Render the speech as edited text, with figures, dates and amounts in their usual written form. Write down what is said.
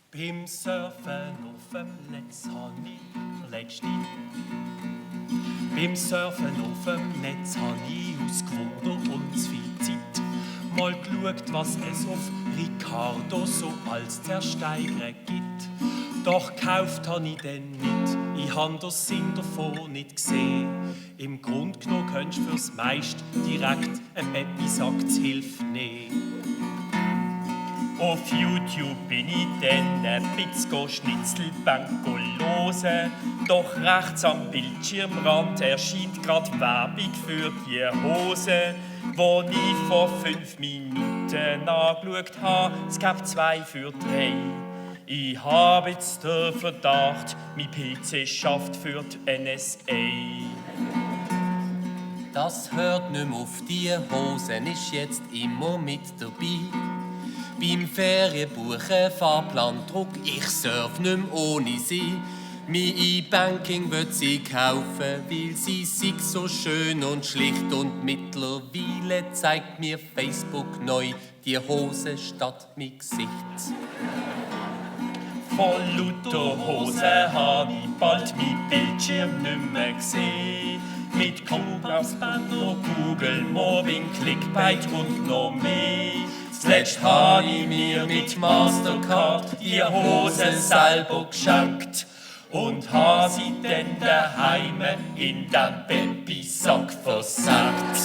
Beim Surfen auf dem Netz habe ich Beim Surfen auf dem Netz habe ich aus Gewunder und zu viel Zeit mal geschaut, was es auf Ricardo so als Zersteiger gibt. Doch gekauft habe ich den nicht, ich habe den Sinn davon nicht gesehen. Im Grund genommen könntest du fürs meiste direkt ein Babysack zu Hilfe nehmen. Auf YouTube bin ich dann ein bisschen Schnitzelbank hören. Doch rechts am Bildschirmrand erscheint grad Werbung für die Hose, wo ich vor 5 Minuten angeschaut habe. Es gab 2 für 3. Ich habe jetzt den Verdacht, mein PC schafft für die NSA. Das hört nicht mehr auf, die Hosen ist jetzt immer mit dabei. Beim Ferienbuchen Fahrplandruck, ich surf nicht mehr ohne sie. Mein E-Banking wird sie kaufen, weil sie sich so schön und schlicht. Und mittlerweile zeigt mir Facebook neu die Hose statt mein Gesicht. Von lauter Hosen habe ich bald mein Bildschirm nicht mehr gesehen. Mit Kompassbanner, Google, Mobbing, Clickbait und noch mehr. Zuletzt habe ich mir mit Mastercard die Hose selber geschenkt und habe sie dann daheim in den Babysack versackt.